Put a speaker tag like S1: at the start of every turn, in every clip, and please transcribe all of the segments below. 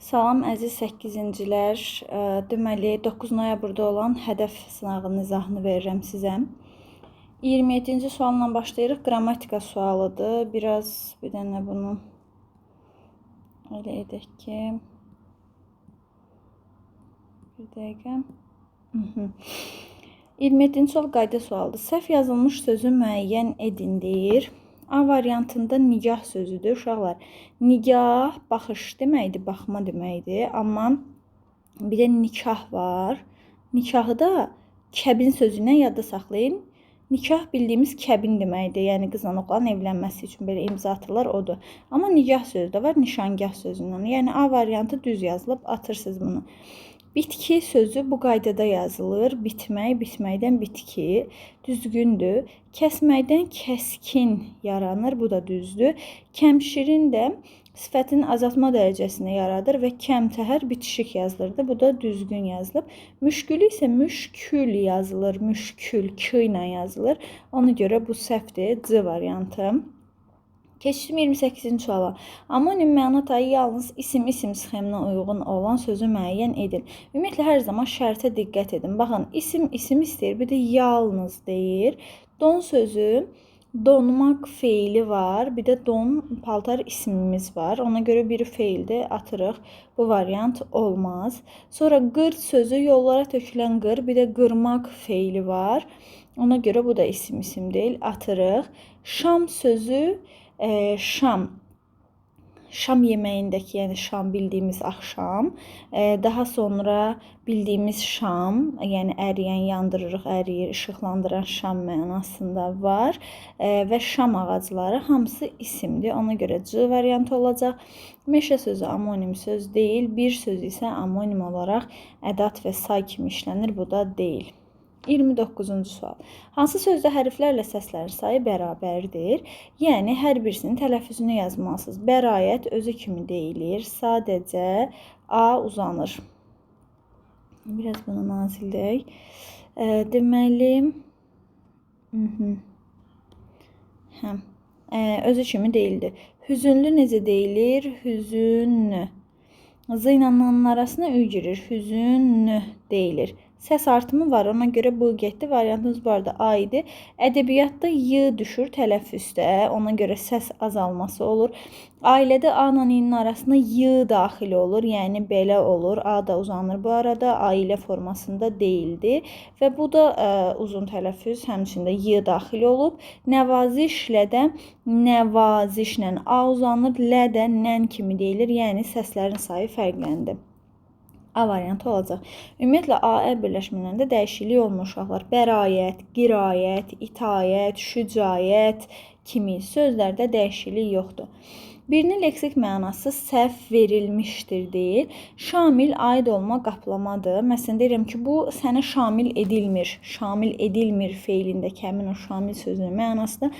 S1: Salam əziz 8-cilər. Deməli 9 noyabrda olan hədəf sınağının izahını verirəm sizə. 27-ci sualla başlayırıq. Qrammatika sualıdır. Biraz bir dənə bunu elə edək ki, bir dəqiqə. 27-ci sual qayda sualıdır. Səhv yazılmış sözü müəyyən edin deyir. A variantında nigah sözüdür. Uşaqlar, nigah baxış deməkdir, baxma deməkdir. Amma bir də nikah var. Nikahı da kəbin sözü ilə yadda saxlayın. Nikah bildiyimiz kəbin deməkdir. Yəni qızla oğlanın evlənməsi üçün belə imza atırlar, odur. Amma nigah sözü də var, nişangah sözündən. Yəni A variantı düz yazılıb, atırsınız bunu. Bitki sözü bu qaydada yazılır. Bitmək, bitməkdən bitki düzgündür. Kəsməkdən kəskin yaranır. Bu da düzdür. Kəmşirin də sifətinin azaltma dərəcəsini yaradır və kəmtəhər bitişik yazılırdı. Bu da düzgün yazılıb. Müşkülü isə müşkül yazılır. Müşkül k ilə yazılır. Ona görə bu səhvdir. C variantı. Keçdim 28-ci suala. Amonim məna tayı yalnız isim-isim sxeminə uyğun olan sözü müəyyən edin. Ümumiyyətlə, hər zaman şərtə diqqət edin. Baxın, isim-isim istəyir, bir də yalnız deyir. Don sözü, donmaq feili var, bir də don paltar ismimiz var. Ona görə biri feildir, atırıq. Bu variant olmaz. Sonra qır sözü, yollara tökülən qır, bir də qırmaq feili var. Ona görə bu da isim-isim deyil, atırıq. Şam sözü, şam, şam yeməyindəki, yəni şam bildiyimiz axşam, daha sonra bildiyimiz şam, yəni əriyən, yandırırıq, əriyir, işıqlandıran şam mənasında var və şam ağacları hamısı isimdir. Ona görə C variantı olacaq. Meşə sözü amonim söz deyil, bir söz isə amonim olaraq ədat və say kimi işlənir, bu da deyil. 29-cu sual. Hansı sözdə hərflərlə səslərin sayı bərabərdir? Yəni, hər birisinin tələffüzünü yazmalısınız. Bərayət özü kimi deyilir. Sadəcə A uzanır. Biraz bunu nazildək. Deməli, özü kimi deyildi. Hüzünlü necə deyilir? Hüzün. Z ilə N-ın arasına Ü girir. Hüzün deyilir. Səs artımı var, ona görə bu getdi. Variantımız bu arada A idi. Ədəbiyyatda Y düşür tələffüzdə, ona görə səs azalması olur. Ailədə A ilə İ-nin arasına Y daxil olur, yəni belə olur. A da uzanır bu arada, ailə formasında deyildi. Və bu da uzun tələffüz, həmçində Y daxil olub. Nəvazişlə də nəvazişlə A uzanır, Lə də nən kimi deyilir, yəni səslərin sayı fərqləndi. A variantı olacaq. Ümumiyyətlə, A, E birləşmələrində dəyişiklik olmur uşaqlar. Bərayət, qirayət, itayət, şücayət kimi sözlərdə dəyişiklik yoxdur. Birinin leksik mənası səhv verilmişdir deyil. Şamil aid olma, qaplamadır. Məsələn, deyirəm ki, bu sənə şamil edilmir. Şamil edilmir feilindəki həmin o şamil sözünün mənası da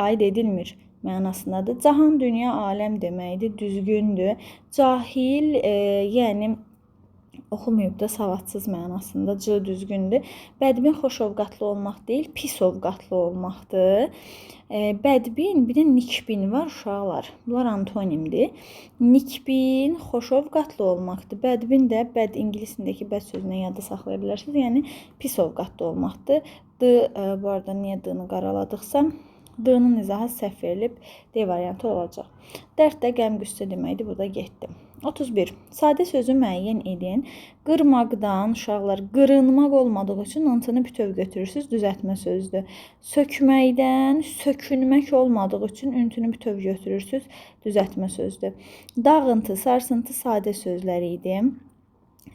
S1: aid edilmir mənasındadır. Cahan, dünya, aləm deməkdir, düzgündür. Cahil, yəni oxumayıb da savadsız mənasında C düzgündür. Bədbin xoşovqatlı olmaq deyil, pis ovqatlı olmaqdır. Bədbin, bir də nikbin var uşaqlar. Bunlar antonimdir. Nikbin xoşovqatlı olmaqdır. Bədbin də bəd ingilis dilindəki bəd sözündən yadda saxlaya bilərsiniz. Yəni pis ovqatlı olmaqdır. D, bu arada niyə D-ni qaraladıqsa, D-nın izahı səhv verilib, D variantı olacaq. Dərd də qəm qüssə deməkdir, bu da getdi. 31. Sadə sözü müəyyən edin. Qırmaqdan uşaqlar qırınmaq olmadığı üçün ıntını bütöv götürürsünüz, düzəltmə sözdür. Sökməkdən sökünmək olmadığı üçün üntünü bütöv götürürsünüz, düzəltmə sözdür. Dağıntı, sarsıntı sadə sözləri idi.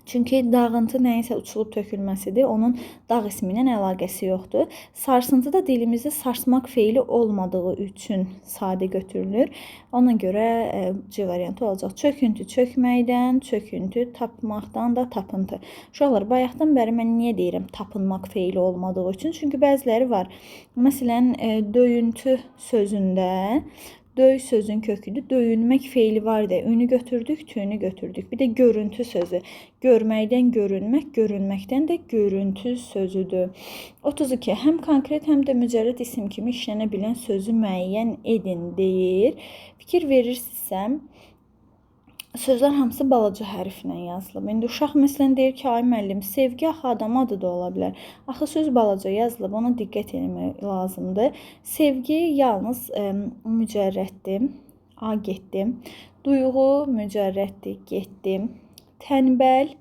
S1: Çünki dağıntı nəyinsə uçulub tökülməsidir. Onun dağ ismi ilə əlaqəsi yoxdur. Sarsıntı da dilimizdə sarsmaq feili olmadığı üçün sadə götürülür. Ona görə C variantı olacaq. Çöküntü çökməkdən, çöküntü tapmaqdan da tapıntı. Uşaqlar, bayaqdan bəri mən niyə deyirəm tapınmaq feili olmadığı üçün? Çünki bəziləri var. Məsələn, döyüntü sözündə döy sözün köküdür. Döyünmək feili var idi. Ünü götürdük, tüyünü götürdük. Bir də görüntü sözü. Görməkdən görünmək, görünməkdən də görüntü sözüdür. 32. Həm konkret, həm də mücərrəd isim kimi işlənə bilən sözü müəyyən edin deyir. Fikir verirsinizsə, Sözlər hamısı balaca hərflə yazılıb. İndi uşaq məsələn deyir ki, ay müəllim, sevgi axı adam adı da ola bilər. Axı söz balaca yazılıb, ona diqqət etmək lazımdır. Sevgi yalnız mücərrəddir. A getdi. Duyğu mücərrəddir, getdi. Tənbəl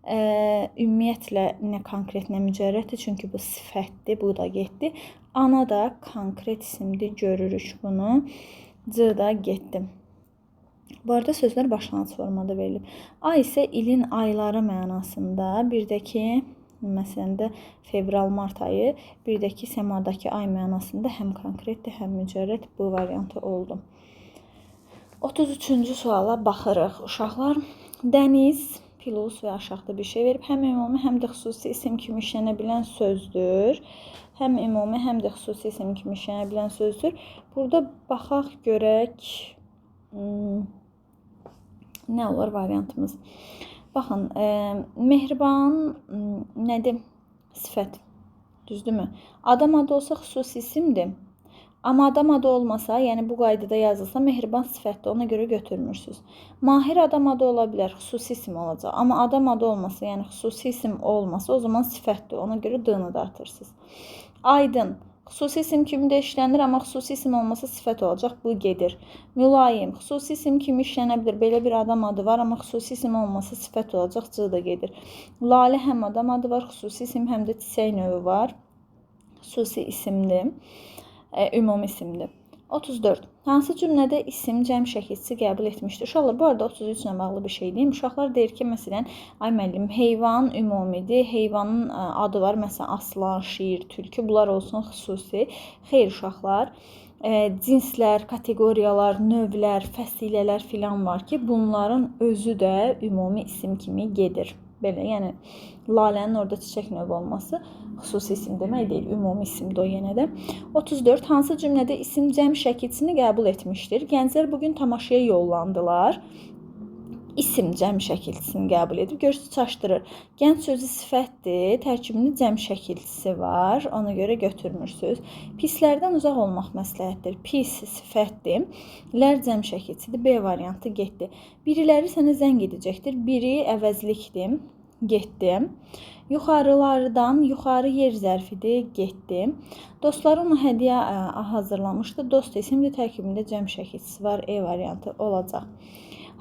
S1: ümumiyyətlə nə konkret, nə mücərrəddir, çünki bu sifətdir, bu da getdi. Ana da konkret isimdir, görürük bunu. C da getdi. Bu arada sözlər başlanğıc formada verilib. Ay isə ilin ayları mənasında, bir də ki, məsələn də fevral, mart ayı, bir də ki, səmadakı ay mənasında həm konkretdir, həm mücərrəd bu variantı oldu. 33-cü suala baxırıq. Uşaqlar, dəniz, plus və aşağıda bir şey verib. Həm ümumi, həm də xüsusi isim kimi işlənə bilən sözdür. Həm ümumi, həm də xüsusi isim kimi işlənə bilən sözdür. Burada baxaq görək, nə olur variantımız? Baxın, mehriban nədir? Sifət. Düzdürmü? Adam adı olsa xüsusi isimdir. Amma adam adı olmasa, yəni bu qaydada yazılsa, mehriban sifətdir, ona görə götürmürsünüz. Mahir adam adı ola bilər, xüsusi isim olacaq. Amma adam adı olmasa, yəni xüsusi isim olmasa, o zaman sifətdir, ona görə d-nı da atırsınız. Aydın, xüsusi isim kimi də işlənir, amma xüsusi isim olmasa sifət olacaq, bu gedir. Mülayim, xüsusi isim kimi işlənə bilər, belə bir adam adı var, amma xüsusi isim olmasa sifət olacaq, c da gedir. Lalə həm adam adı var, xüsusi isim, həm də çiçək növü var, xüsusi isimdir. Ümumi isimdir. 34. Hansı cümlədə isim cəm şəkilçisi qəbul etmişdir? Uşaqlar, bu arada 33 ilə bağlı bir şey deyim. Uşaqlar deyir ki, məsələn, ay müəllim, heyvan ümumidir. Heyvanın adı var, məsələn, aslan, şir, tülkü, bunlar olsun xüsusi. Xeyr, uşaqlar, cinslər, kateqoriyalar, növlər, fəsilələr filan var ki, bunların özü də ümumi isim kimi gedir. Belə, yəni lalənin orada çiçək növü olması xüsusi isim demək deyil, ümumi isimdir o yenə də. 34. Hansı cümlədə isim cəm şəkilçisini qəbul etmişdir? Gənclər bugün tamaşaya yollandılar. İsim cəm şəkilçisini qəbul edib. Görürsünüz, çaşdırır. Gənc sözü sifətdir, tərkibində cəm şəkilçisi var, ona görə götürmürsünüz. Pislərdən uzaq olmaq məsləhətdir. Pis sifətdir, lər cəm şəkilçisidir. B variantı getdi. Biriləri sənə zəng edəcəkdir. Biri əvəzlikdir, getdi. Yuxarılardan yuxarı yer zərfidir, getdi. Dostları ona hədiyyə hazırlamışdı. Dost isimdir, tərkibində cəm şəkilçisi var. E variantı olacaq.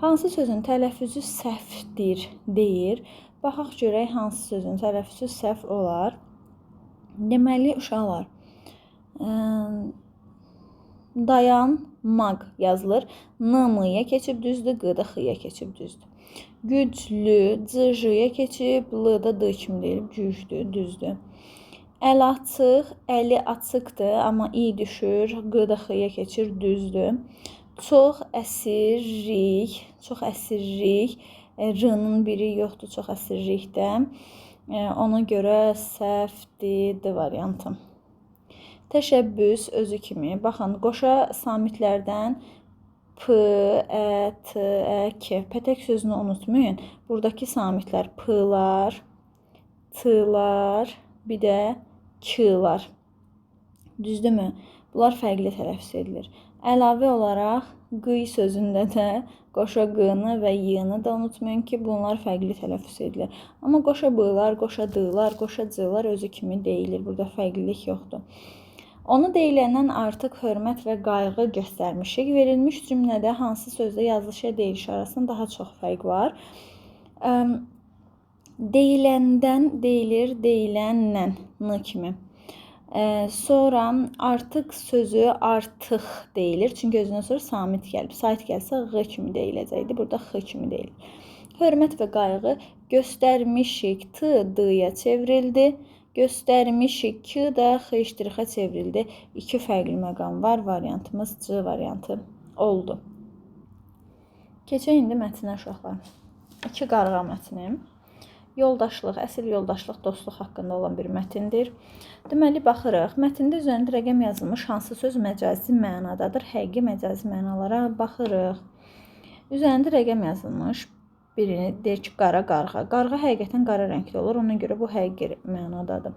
S1: Hansı sözün tələffüzü səhvdir deyir. Baxaq görək hansı sözün tələffüzü səhv olar. Deməli, uşaqlar, dayanmaq yazılır. N m-ya keçib düzdür, q da x-ya keçib düzdür. Güclü, c j-ya keçib, l da d kimi deyilib, güclü, düzdür. Əl açıq, əli açıqdır, amma i düşür, q da x-ya keçir, düzdür. Çox əsirrik, çox əsirrik, r-nın biri yoxdur çox əsirrikdə. Ona görə səhvdir, D variantı. Təşəbbüs özü kimi. Baxın, qoşa samitlərdən P, Ə, T, Ə, K. Pətək sözünü unutmayın. Buradakı samitlər P-lar, T-lar, bir də K-lar. Düzdürmü? Bunlar fərqli tələffüz edilir. Əlavə olaraq qıy sözündə də qoşa q-nı və y-nı da unutmayın ki, bunlar fərqli tələffüz edilir. Amma qoşa b-lar, qoşa d-lar, qoşa c-lar özü kimi deyilir. Burada fərqlilik yoxdur. Onu deyiləndən artıq hörmət və qayğı göstərmişik. Verilmiş cümlədə hansı sözdə yazılışa deyiliş arasında daha çox fərq var. Deyiləndən deyilir, deyiləndən n kimi. Sonra artıq sözü artıq deyilir. Çünki özündən sonra samit gəlib. Sait gəlsə ğ kimi deyiləcəkdi. Burada x kimi deyilir. Hörmət və qayğı göstərmişik. T d-ya çevrildi. Göstərmişik. K da x-a çevrildi. İki fərqli məqam var. Variantımız C variantı oldu. Keçək indi mətnə uşaqlar. İki qarğa mətni. Yoldaşlıq, əsl yoldaşlıq, dostluq haqqında olan bir mətindir. Deməli, baxırıq. Mətndə üzərində rəqəm yazılmış hansı söz məcazi mənadadır? Həqiqi məcazi mənalara baxırıq. Üzərində rəqəm yazılmış birini deyir ki, qara qarğa. Qarğa həqiqətən qara rəngli olur. Ona görə bu həqiqi mənadadır.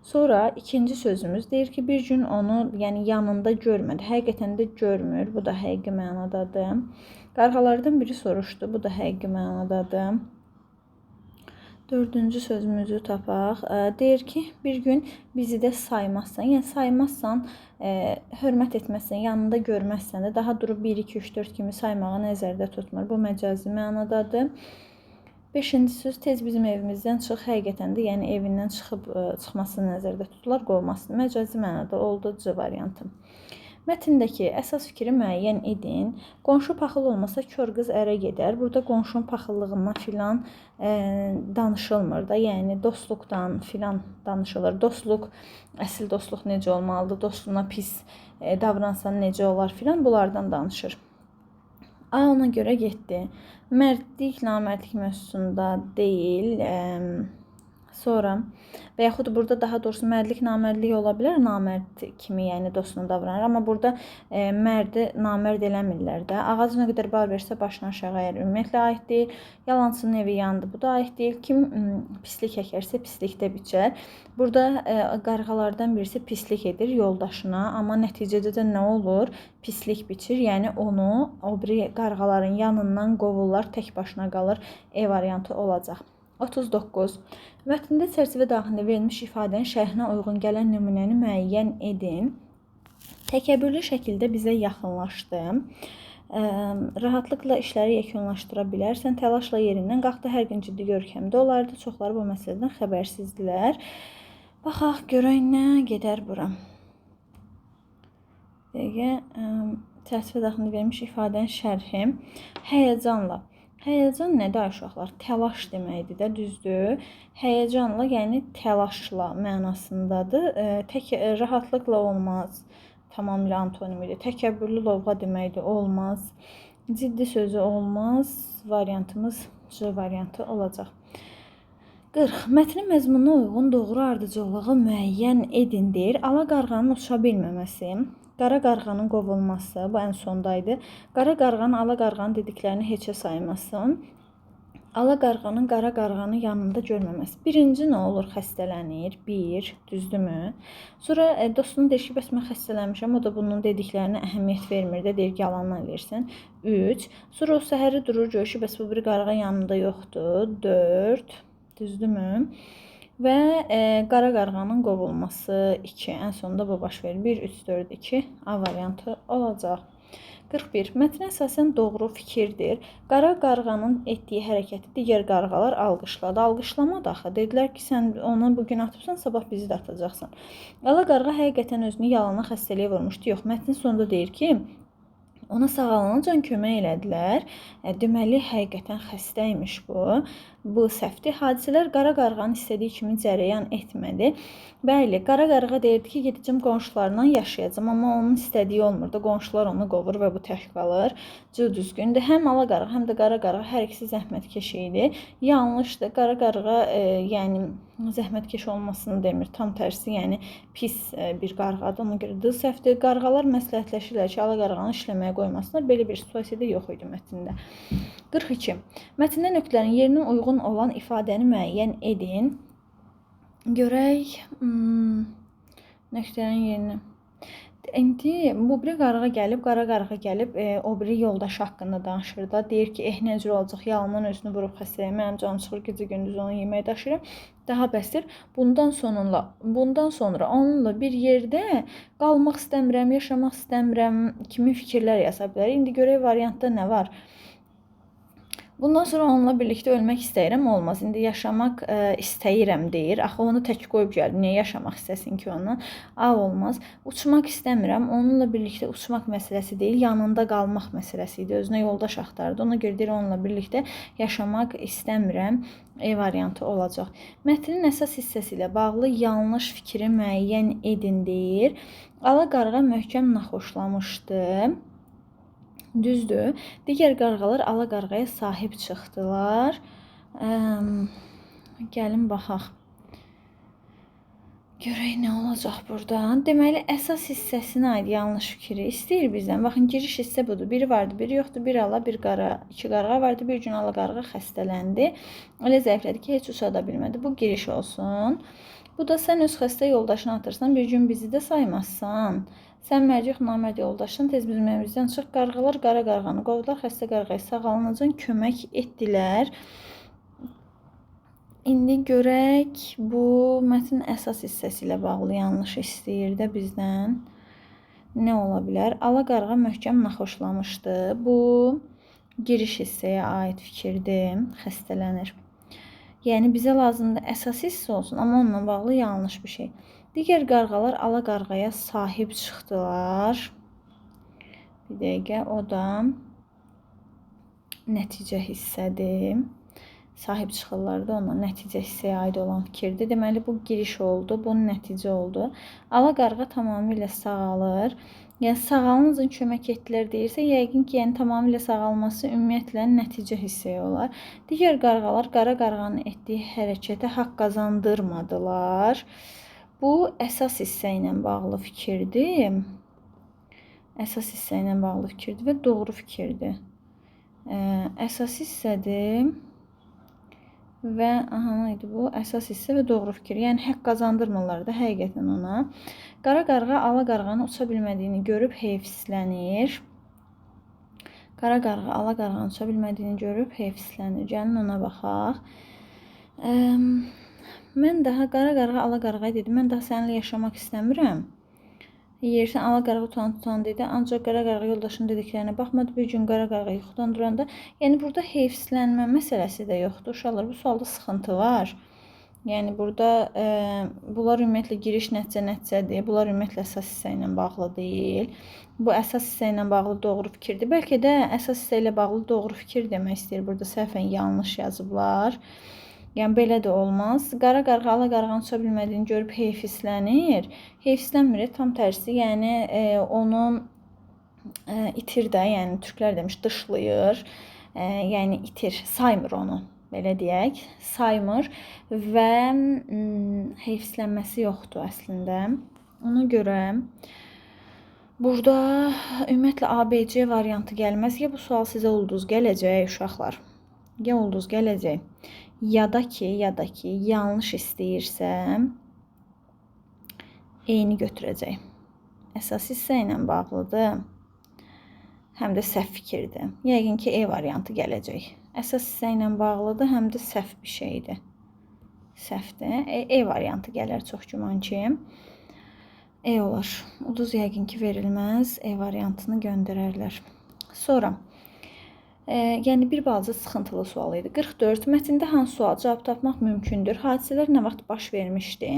S1: Sonra ikinci sözümüz deyir ki, bir gün onu, yəni yanında görmədi. Həqiqətən də görmür. Bu da həqiqi mənadadır. Qarğalardan biri soruşdu. Bu da həqiqi mənadadır. Dördüncü sözümüzü tapaq. Deyir ki, bir gün bizi də saymazsan. Yəni saymazsan, hörmət etməzsən, yanında görməzsən də daha durub 1, 2, 3, 4 kimi saymağı nəzərdə tutmur. Bu məcazi mənadadır. Beşinci söz, tez bizim evimizdən çıx. Həqiqətən də, yəni evindən çıxıb çıxması nəzərdə tutular, qovmasını. Məcazi mənada oldu C variantı. Mətndəki əsas fikri müəyyən edin. Qonşu paxıl olmasa kör qız ərə gedər. Burada qonşunun paxıllığından filan danışılmır da. Yəni dostluqdan filan danışılır. Dostluq, əsl dostluq necə olmalıdır? Dostuna pis davransan necə olar filan, bunlardan danışır. A ona görə getdi. Mərdlik, namərdlik mövzusunda deyil. Sonra və yaxud burada daha doğrusu mərdlik, namərdlik ola bilər. Namərd kimi, yəni dostuna davranır. Amma burada mərdi namərd eləmirlər də. Ağacı nə qədər bar versə başını aşağı əyər. Ümumiyyətlə aid deyil. Yalançının evi yandı. Bu da aid deyil. Kim pislik əkərsə pislikdə biçər. Burada qarğalardan birisi pislik edir yoldaşına. Amma nəticədə də nə olur? Pislik biçir. Yəni onu o biri qarğaların yanından qovurlar. Tək başına qalır. E variantı olacaq. 39. Mətndə çərçivə daxilində verilmiş ifadənin şərhinə uyğun gələn nümunəni müəyyən edin. Təkəbbürlü şəkildə bizə yaxınlaşdı. Rahatlıqla işləri yekunlaşdıra bilərsən. Təlaşla yerindən qalxdı. Hər gün ciddi görkəmdə olardı. Çoxları bu məsələdən xəbərsizdilər. Baxaq, görək nə gedər bura. Dəqiqə, çərçivə daxilində verilmiş ifadənin şərhi. Həyəcanla. Həyəcan nədir uşaqlar? Təlaş deməkdir də, düzdür? Həyəcanla, yəni təlaşla mənasındadır. Rahatlıqla olmaz. Tamamilə antonim idi. Təkəbbürlü lovğa deməkdir, olmaz. Ciddi sözü olmaz. Variantımız C variantı olacaq. 40. Mətnin məzmununa uyğun doğru ardıcıllığı müəyyən edin deyir. Ala qarğanın uça bilməməsi, qara qarğanın qovulması, bu ən sondaydı. Qara qarğanın ala qarğanın dediklərini heçə sayması, ala qarğanın qara qarğanı yanında görməməsi. Birinci nə olur? Xəstələnir. 1, düzdürmü? Sonra dostunu deyir ki, bəs mən xəstələnmişəm. O da bunun dediklərinə əhəmiyyət vermir də, deyir ki, yalandan eləyirsən. 3. Sonra o səhəri durur, görür ki, bəs bu bir qarğa yanında yoxdur. 4, düzdürmü? Və qara qarğanın qovulması 2. Ən sonunda bu baş verir. 1, 3, 4, 2 A variantı olacaq. 41. Mətnə əsasən doğru fikirdir. Qara qarğanın etdiyi hərəkəti digər qarğalar alqışladı. Alqışlamadı axı. Dedilər ki, sən onu bugün atıbsan, sabah bizi də atacaqsan. Ala qarğa həqiqətən özünü yalana xəstəliyə vurmuşdu. Yox, mətnin sonunda deyir ki, ona sağalanacan kömək elədilər. Deməli, həqiqətən xəstə imiş bu. Bu səhvdir. Hadisələr qara qarğanın istədiyi kimi cərəyan etmədi. Bəli, qara qarğa deyirdi ki, gedəcəm qonşularla yaşayacağam, amma onun istədiyi olmurdu. Qonşular onu qovur və bu tək qalır. C düzgündür. Həm ala qarğa, həm də qara qarğa hər ikisi zəhmətkeş idi. Yanlışdır. Qara qarğa yəni zəhmətkeş olmasını demir. Tam tərsi, yəni pis bir qarğadır. Ona görə D səhvdir. Qarğalar məsləhətləşirlər ki, ala qarğanı işləməyə qoymasınlar. Belə bir situasiyada yox idi mətndə. 42. Mətndə nöqtələrin yerinə uyğun olan ifadəni müəyyən edin. Görək nöqtələrin yerinə. İndi bu biri qarğa gəlib, qara qarğa gəlib, o biri yoldaşı haqqında danışır da. Deyir ki, nə cür olacaq, yalandan özünü vurub xəstəyə, mənim canım çıxır, gecə gündüz onu yemək daşıyıram. Daha bəsdir. Bundan sonra onunla bir yerdə qalmaq istəmirəm, yaşamaq istəmirəm kimi fikirlər yaza bilər. İndi görək variantda nə var? Bundan sonra onunla birlikdə ölmək istəyirəm, olmaz. İndi yaşamaq istəyirəm deyir. Axı onu tək qoyub gəlib. Niyə yaşamaq istəsin ki ondan? A olmaz. Uçmaq istəmirəm. Onunla birlikdə uçmaq məsələsi deyil, yanında qalmaq məsələsi idi. Özünə yoldaş axtardı. Ona görə deyir, onunla birlikdə yaşamaq istəmirəm. E variantı olacaq. Mətnin əsas hissəsi ilə bağlı yanlış fikri müəyyən edin deyir. Ala qarğa möhkəm naxoşlamışdı. Düzdür. Digər qarğalar ala qarğaya sahib çıxdılar. Gəlin baxaq. Görək nə olacaq buradan. Deməli, əsas hissəsinə aid yanlış fikri istəyir bizdən. Baxın, giriş hissə budur. Biri vardı, biri yoxdur. Bir ala, bir qara, iki qarğa vardı. Bir gün ala qarğa xəstələndi. Elə zəiflədi ki, heç uça da bilmədi. Bu giriş olsun. Bu da sən öz xəstə yoldaşını atırsan, bir gün bizi də saymazsan. Sən mərd yox, namərd yoldaşsan, tez bizim evimizdən çıx. Qarğalar qara qarğanı qovdular, xəstə qarğaya sağalanacan kömək etdilər. İndi görək, bu mətn əsas hissəsi ilə bağlı yanlış istəyir də bizdən. Nə ola bilər? Ala qarğa möhkəm naxoşlamışdı. Bu giriş hissəyə aid fikirdir. Xəstələnir. Yəni bizə lazımdır əsas hissə olsun, amma onunla bağlı yanlış bir şey. Digər qarğalar ala qarğaya sahib çıxdılar. Bir dəqiqə, o da nəticə hissədir. Sahib çıxırlar da ona, nəticə hissəyə aid olan fikirdir. Deməli, bu giriş oldu, bu nəticə oldu. Ala qarğa tamamilə sağalır. Yəni, sağalınızın kömək etdilər deyirsə, yəqin ki, yəni, tamamilə sağalması ümumiyyətlə nəticə hissəyə olar. Digər qarğalar qara qarğanın etdiyi hərəkətə haqq qazandırmadılar. Bu, əsas hissə ilə bağlı fikirdir. Əsas hissə ilə bağlı fikirdir və doğru fikirdir. Əsas hissədir. Və aha, nə idi bu? Əsas hissə və doğru fikir. Yəni, haqq qazandırmırlar da həqiqətən ona. Qara qarğa ala qarğanın uça bilmədiyini görüb heyfslənir. Qara qarğa ala qarğanın uça bilmədiyini görüb heyfslənir. Gəlin ona baxaq. Mən daha qara qarğa ala qarğaya dedi. Mən daha səninlə yaşamaq istəmirəm. Yersən ala qarğa utan dedi. Ancaq qara qarğa yoldaşının dediklərinə baxmadı. Bir gün qara qarğa yuxudan duranda, yəni burada heyfslənmə məsələsi də yoxdur. Uşaqlar, bu sualda sıxıntı var. Yəni burada bunlar ümumiyyətlə giriş nəticə nəticədir. Bunlar ümumiyyətlə əsas hissə ilə bağlı deyil. Bu əsas hissə ilə bağlı doğru fikirdir. Bəlkə də əsas hissə ilə bağlı doğru fikir demək istəyir. Burada səhvən yanlış yazıblar. Yəni, belə də olmaz. Qara qarğa ala qarğanın uça bilmədiyini görüb heyfslənir. Heyfslənmir, tam tərsi. Yəni, onu itir də, yəni, türklər demiş, dışlayır. Yəni, itir, saymır onu, belə deyək. Saymır və heyfslənməsi yoxdur əslində. Ona görə burada ümumiyyətlə A, B, C variantı gəlməz. Ya bu sual sizə ulduz gələcək, uşaqlar. Ya ulduz gələcək. Ya da ki, yanlış istəyirsə, eyni götürəcək. Əsas hissə ilə bağlıdır. Həm də səhv fikirdir. Yəqin ki, E variantı gələcək. Əsas hissə ilə bağlıdır, həm də səhv bir şeydir. Səhvdir. E variantı gələr çox güman ki. E olar. Ulduz yəqin ki, verilməz. E variantını göndərərlər. Sonra. Yəni, bir balaca sıxıntılı sual idi. 44. Mətndə hansı sual cavab tapmaq mümkündür? Hadisələr nə vaxt baş vermişdi?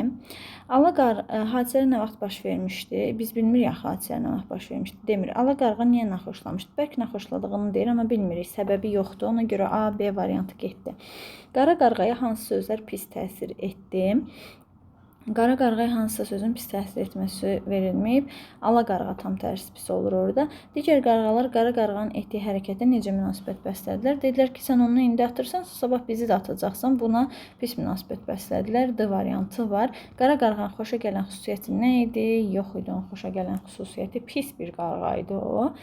S1: Hadisələr nə vaxt baş vermişdi? Biz bilmirik axı hadisələr nə vaxt baş vermişdi. Demir. Ala qarğa niyə naxoşlamışdı? Bəlkə naxoşladığını deyir, amma bilmirik. Səbəbi yoxdur. Ona görə A, B variantı getdi. Qara qarğaya hansı sözlər pis təsir etdi? Qara qarğaya hansısa sözün pis təsir etməsi verilməyib. Ala qarğa tam tərsi pis olur orada. Digər qarğalar qara qarğanın etdiyi hərəkətə necə münasibət bəslədilər? Dedilər ki, sən onu indi atırsan, sabah bizi də atacaqsan. Buna pis münasibət bəslədilər. D variantı var. Qara qarğanın xoşa gələn xüsusiyyəti nə idi? Yox idi onun xoşa gələn xüsusiyyəti. Pis bir qarğa idi o.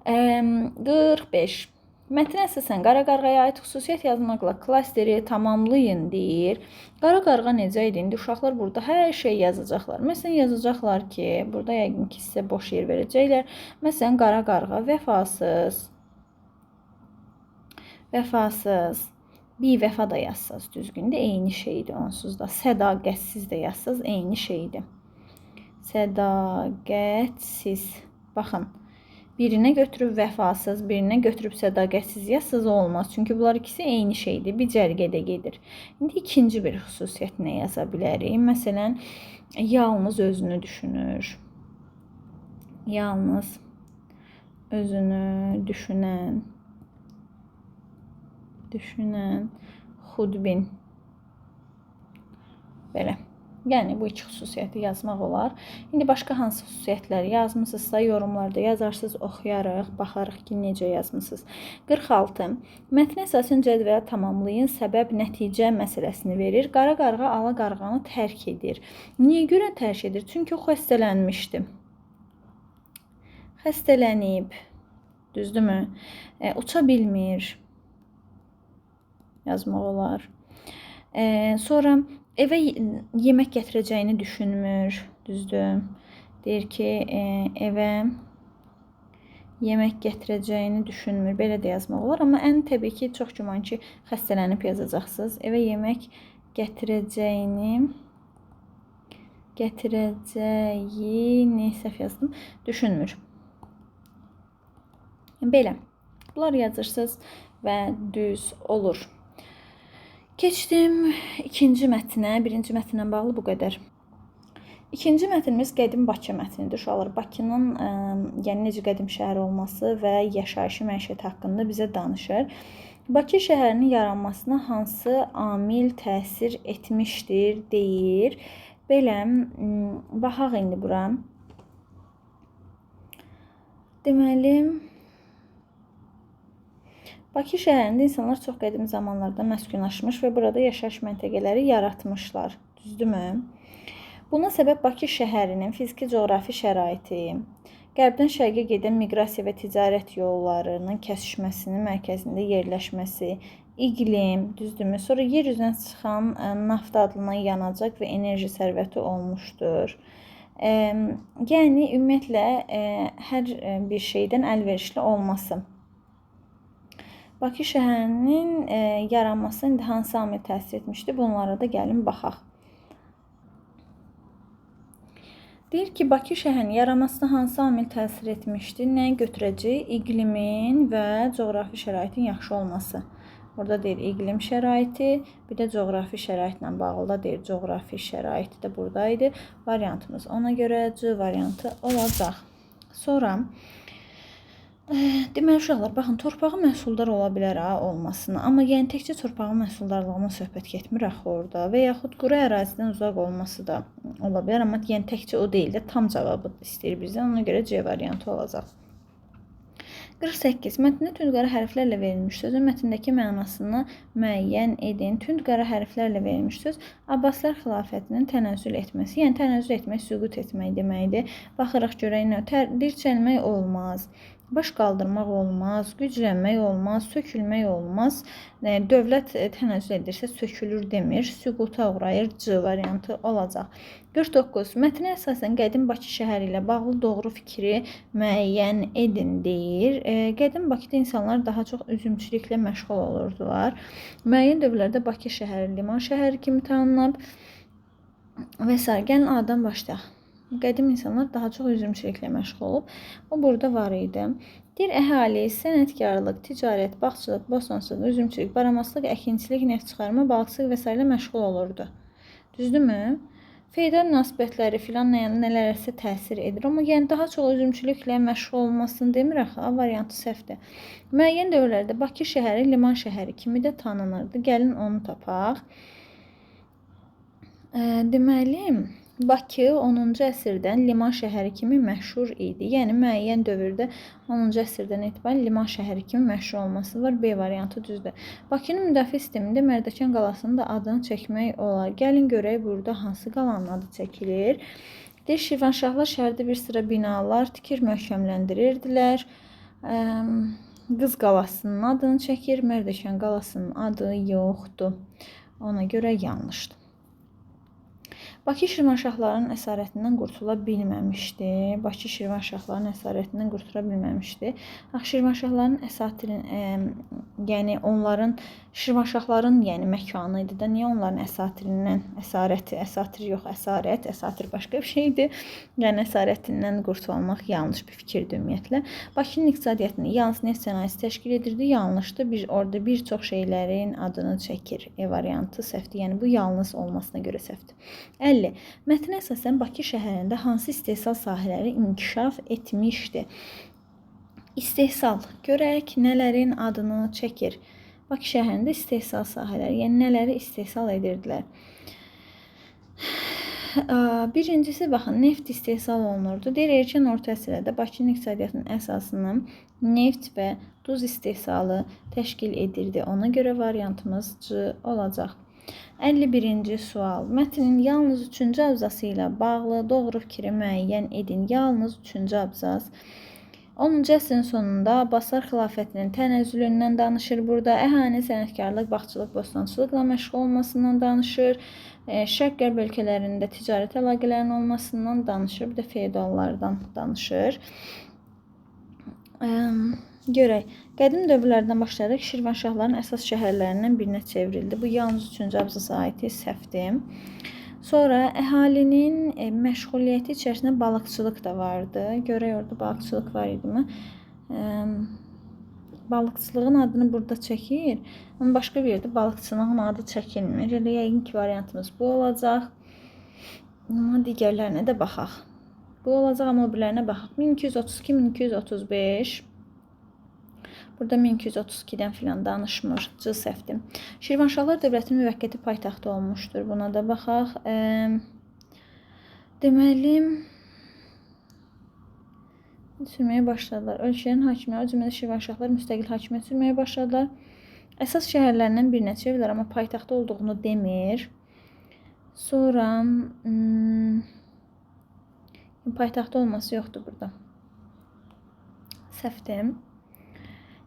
S1: 45. Mətnə əsasən qara qarğaya aid xüsusiyyət yazmaqla klasteri tamamlayın deyir. Qara qarğa necə idi? İndi uşaqlar burada hər şey yazacaqlar. Məsələn, yazacaqlar ki, burada yəqin ki, sizə boş yer verəcəklər. Məsələn, qara qarğa vəfasız, vəfasız, bivəfa da yazsaz düzgündür, eyni şeydir onsuz da. Sədaqətsiz də yazsaz eyni şeydir. Sədaqətsiz. Baxın. Birinə götürüb vəfasız, birinə götürüb sədaqətsiz yazsaz olmaz. Çünki bunlar ikisi eyni şeydir, bir cərgədə gedir. İndi ikinci bir xüsusiyyət nə yaza bilərik? Məsələn, yalnız özünü düşünür. Yalnız özünü düşünən, xudbin. Belə. Yəni, bu iki xüsusiyyəti yazmaq olar. İndi başqa hansı xüsusiyyətləri yazmısınızsa, yorumlarda yazarsınız, oxuyarıq, baxarıq ki, necə yazmısınız. 46. Mətnə əsasən cədvəli tamamlayın, səbəb, nəticə məsələsini verir. Qara qarğa ala qarğanı tərk edir. Niyə görə tərk edir? Çünki o xəstələnmişdi. Xəstələnib, düzdürmü? Uça bilmir. Yazmaq olar. Sonra evə yemək gətirəcəyini düşünmür, düzdür? Deyir ki, evə yemək gətirəcəyini düşünmür. Belə də yazmaq olar. Amma ən təbii ki, çox güman ki, xəstələnib yazacaqsınız. Evə yemək gətirəcəyini səhv yazdım, düşünmür. Belə. Bunlar yazırsınız və düz olur. Keçdim ikinci mətnə. Birinci mətnlə bağlı bu qədər. İkinci mətnimiz qədim Bakı mətnidir. Uşaqlar, Bakının yəni necə qədim şəhər olması və yaşayışı, məişəti haqqında bizə danışır. Bakı şəhərinin yaranmasına hansı amil təsir etmişdir deyir. Belə, baxaq indi bura. Deməli, Bakı şəhərində insanlar çox qədim zamanlarda məskunlaşmış və burada yaşayış məntəqələri yaratmışlar. Düzdürmü? Buna səbəb Bakı şəhərinin fiziki coğrafi şəraiti, qərbdən şərqə gedən miqrasiya və ticarət yollarının kəsişməsinin mərkəzində yerləşməsi, iqlim, düzdürmü? Sonra yer üzünə çıxan nafta adlanan yanacaq və enerji sərvəti olmuşdur. Yəni, ümumiyyətlə, hər bir şeydən əlverişli olması. Bakı şəhərinin yaranması indi hansı amil təsir etmişdi? Bunlara da gəlin baxaq. Deyir ki, Bakı şəhərinin yaranmasına hansı amil təsir etmişdi? Nəyi götürəcək? İqlimin və coğrafi şəraitin yaxşı olması. Burada deyir iqlim şəraiti, bir də coğrafi şəraitlə bağlı da deyir. Coğrafi şəraiti də buradaydı. Variantımız ona görə C variantı olacaq. Sonra deməli, uşaqlar, baxın, torpağı məhsuldar ola bilər ha, olmasına. Amma yəni təkcə torpağın məhsuldarlığına söhbət getmir axı orada. Və yaxud quru ərazidən uzaq olması da ola bilər. Amma yəni təkcə o deyil də, tam cavabı istəyir bizdən. Ona görə C variantı olacaq. 48. Mətndə tünd qara hərflərlə verilmiş sözün mətndəki mənasını müəyyən edin. Tünd qara hərflərlə verilmiş söz Abbasilər xilafətinin tənəzzül etməsi. Yəni tənəzzül etmək, süqut etmək deməkdir. Baxırıq görək nə? Dirçəlmək olmaz. Baş qaldırmaq olmaz, güclənmək olmaz, sökülmək olmaz. Dövlət tənəzzül edirsə sökülür demir, süquta uğrayır, C variantı olacaq. 49. Mətnə əsasən qədim Bakı şəhəri ilə bağlı doğru fikri müəyyən edin deyir. Qədim Bakıda insanlar daha çox üzümçülüklə məşğul olurdular. Müəyyən dövrlərdə Bakı şəhəri liman şəhəri kimi tanınıb və s. Gəlin A-dan başlayaq. Qədim insanlar daha çox üzümçülüklə məşğul olub. O burada var idi. Deyir, əhali sənətkarlıq, ticarət, bağçılıq, bostançılıq, üzümçülük, baramaçılıq, əkinçilik, neft çıxarma, balıqçılıq və s. məşğul olurdu. Düzdürmü? Feodal münasibətləri filan nələrəsə təsir edir. Amma yəni daha çox üzümçülüklə məşğul olmasını demir axı. A variantı səhvdir. Müəyyən dövrlərdə Bakı şəhəri liman şəhəri kimi də tanınırdı. Gəlin onu tapaq. Deməli, Bakı 10-cu əsrdən liman şəhəri kimi məşhur idi. Yəni, müəyyən dövrdə 10-cu əsrdən etibarən liman şəhəri kimi məşhur olması var. B variantı düzdür. Bakının müdafiə sistemində Mərdəkan qalasının da adını çəkmək olar. Gəlin görək burada hansı qalanın adı çəkilir. Deyir, Şirvanşahlar şəhərdə bir sıra binalar tikir, möhkəmləndirirdilər. Qız qalasının adını çəkir, Mərdəkan qalasının adı yoxdur. Ona görə yanlışdır. Bakı Şirvanşahlarının əsarətindən qurtula bilməmişdi. Bakı Şirvanşahlarının əsarətindən qurtula bilməmişdi. Axı Şirvanşahların əsatirin, yəni onların Şirvanşahların, yəni məkanı idi də. Niyə onların əsatirindən, əsarəti, əsatir yox, əsarət, əsatir başqa bir şeydir. Yəni əsarətindən qurtulmaq yanlış bir fikirdir ümumiyyətlə. Bakının iqtisadiyyatını yalnız neft sənayesi təşkil edirdi, yanlışdır. Orada bir çox şeylərin adını çəkir. E variantı səhvdir. Yəni bu yalnız olmasına görə səhvdir. 50. Mətnə əsasən Bakı şəhərində hansı istehsal sahələri inkişaf etmişdi? İstehsal. Görək nələrin adını çəkir. Bakı şəhərində istehsal sahələri, yəni nələri istehsal edirdilər? Birincisi, baxın, neft istehsal olunurdu. Deyir, erkən orta əsrlərdə Bakının iqtisadiyyatının əsasını neft və duz istehsalı təşkil edirdi. Ona görə variantımız C olacaq. 51-ci sual. Mətnin yalnız 3-cü abzası ilə bağlı doğru fikri müəyyən edin. Yalnız 3-cü abzas. 10-cu əsrin sonunda Abbaslar xilafətinin tənəzzülündən danışır burada. Əhalinin sənətkarlıq, bağçılıq, bostançılıqla məşğul olmasından danışır. Şərq-qərb ölkələrində ticarət əlaqələrinin olmasından danışır. Bir də feodallardan danışır. Görək. Qədim dövrlərdən başlayaraq Şirvanşahların əsas şəhərlərindən birinə çevrildi. Bu yalnız 3-cü abzasa aid səhvdir. Sonra əhalinin məşğuliyyəti içərisində balıqçılıq da vardı. Görək orada balıqçılıq var idimi? Balıqçılığın adını burada çəkir. Amma başqa bir yerdə balıqçılığın adı çəkilmir. Elə yəqin ki, variantımız bu olacaq. Amma digərlərinə də baxaq. Bu olacaq, amma o birilərinə baxaq. 1232-1235. Burada 1232-dən filan danışmır. C səhvdir. Şirvanşahlar dövlətinin müvəqqəti paytaxtı olmuşdur. Buna da baxaq. Deməli, sürməyə başladılar. Ölkənin hakimləri, o cümlədən Şirvanşahlar müstəqil hakimiyyət sürməyə başladılar. Əsas şəhərlərindən birinə çevrilər, amma paytaxtı olduğunu demir. Sonra paytaxtı olması yoxdur burada. Səhvdir.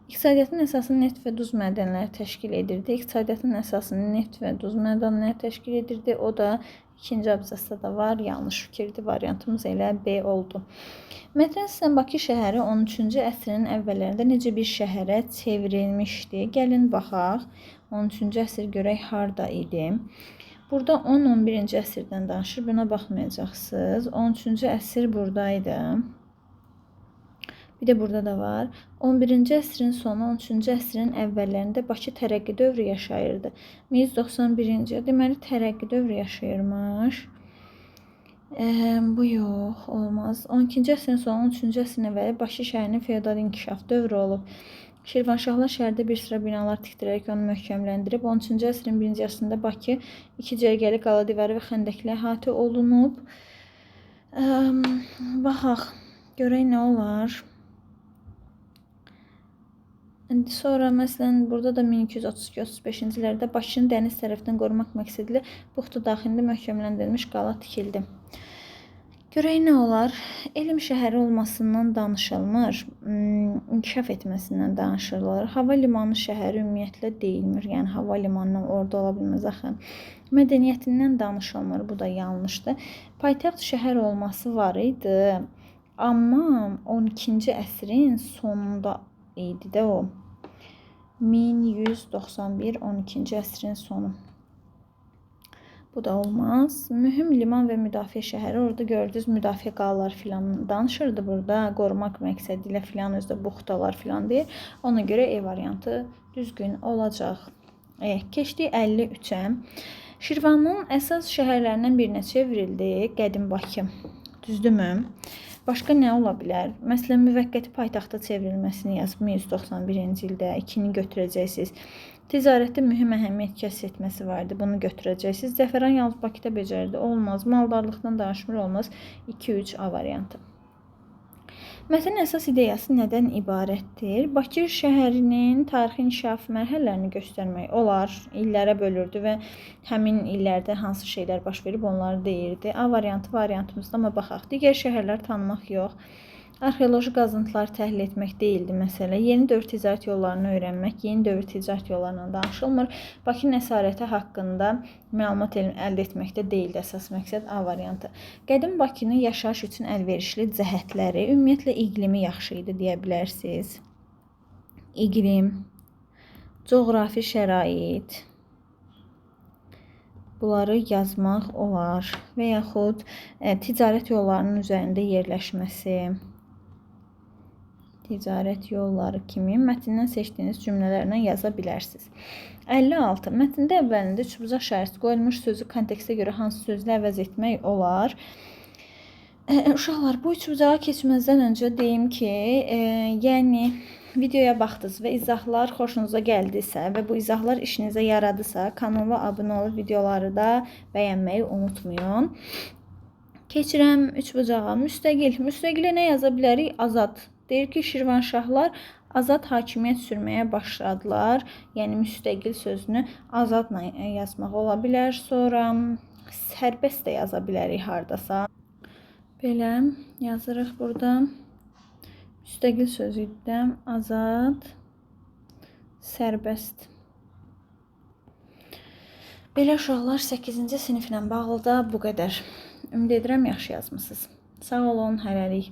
S1: İqtisadiyyatın əsasını neft və duz mədənləri təşkil edirdi. İqtisadiyyatın əsasını neft və duz mədənləri təşkil edirdi. O da ikinci abzasda da var. Yanlış fikirdir. Variantımız elə B oldu. Mətn əsasən Bakı şəhəri 13-cü əsrin əvvəllərində necə bir şəhərə çevrilmişdi? Gəlin baxaq. 13-cü əsr görək harda idi? Burada 10-11-ci əsrdən danışır. Buna baxmayacaqsınız. 13-cü əsr buradaydı. Bir də burada da var. 11-ci əsrin sonu, 13-cü əsrin əvvəllərində Bakı tərəqqi dövrü yaşayırdı. 1191-ci, deməli tərəqqi dövrü yaşayırmış. Bu yox, olmaz. 12-ci əsrin sonu, 13-cü əsrin əvvəli Bakı şəhərinin feodal inkişaf dövrü olub. Şirvanşahlar şəhərdə bir sıra binalar tikdirərək onu möhkəmləndirib. 13-cü əsrin birinci yarısında Bakı iki cərgəli qala divarı və xəndəklə əhatə olunub. Baxaq, görək nə olar. Sonra məsələn burada da 1232-35-ci illərdə Bakını dəniz tərəfdən qorumaq məqsədilə Buxtu daxilində möhkəmləndirilmiş qala tikildi. Görək nə olar? Elm şəhəri olmasından danışılmır, inkişaf etməsindən danışılır. Hava limanı şəhəri ümumiyyətlə deyilmir. Yəni hava limanı orada ola bilməz axı. Mədəniyyətindən danışılmır, bu da yanlışdır. Paytaxt şəhər olması var idi, amma 12-ci əsrin sonunda idi də o. 1191 12-ci əsrin sonu. Bu da olmaz. Mühüm liman və müdafiə şəhəri. Orada gördünüz müdafiə qalalar filan danışırdı burada. Qorumaq məqsədi ilə filan özdə buxtalar filan deyir. Ona görə E variantı düzgün olacaq. Keçdik 53-ə. Şirvanın əsas şəhərlərindən birinə çevrildi Qədim Bakı. Düzdürmü? Başqa nə ola bilər? Məsələn, müvəqqəti paytaxta çevrilməsini yazıb 1191-ci ildə 2-ni götürəcəksiniz. Ticarətdə mühüm əhəmiyyət kəsb etməsi vardı. Bunu götürəcəksiniz. Zəfəran yalnız Bakıda becərdi. Olmaz. Maldarlıqdan danışmır, olmaz. 2-3 A variantı. Mətnin əsas ideyası nədən ibarətdir? Bakı şəhərinin tarixi inkişaf mərhələlərini göstərmək olar. İllərə bölürdü və həmin illərdə hansı şeylər baş verib onları deyirdi. A variantı variantımızda, amma baxaq. Digər şəhərləri tanımaq yox. Arxeoloji qazıntıları təhlil etmək deyildi məsələ. Yeni dövr ticarət yollarını öyrənmək, yeni dövr ticarət yollarından danışılmır. Bakının əsarəti haqqında məlumat əldə etməkdə deyildi əsas məqsəd A variantı. Qədim Bakının yaşayış üçün əlverişli cəhətləri, ümumiyyətlə iqlimi yaxşı idi deyə bilərsiniz. İqlim, coğrafi şərait, bunları yazmaq olar və yaxud ticarət yollarının üzərində yerləşməsi. Ticarət yolları kimi mətndən seçdiyiniz cümlələrlə yaza bilərsiniz. 56. Mətndə əvvəlində üçbucaq işarəsi qoyulmuş sözü kontekstə görə hansı sözlə əvəz etmək olar? Uşaqlar, bu üçbucağa keçməzdən öncə deyim ki, yəni videoya baxdınız və izahlar xoşunuza gəldisə və bu izahlar işinizə yaradısa, kanala abunə olub videoları da bəyənməyi unutmayın. Keçirəm üçbucağa. Müstəqil. Müstəqilə nə yaza bilərik? Azad. Deyir ki, Şirvanşahlar azad hakimiyyət sürməyə başladılar. Yəni müstəqil sözünü azadla yazmaq ola bilər. Sonra sərbəst də yaza bilərik hardasa. Belə yazırıq burada. Müstəqil sözü idi də. Azad, sərbəst. Belə uşaqlar 8-ci siniflə bağlı da bu qədər. Ümid edirəm yaxşı yazmısınız. Sağ olun, hələlik.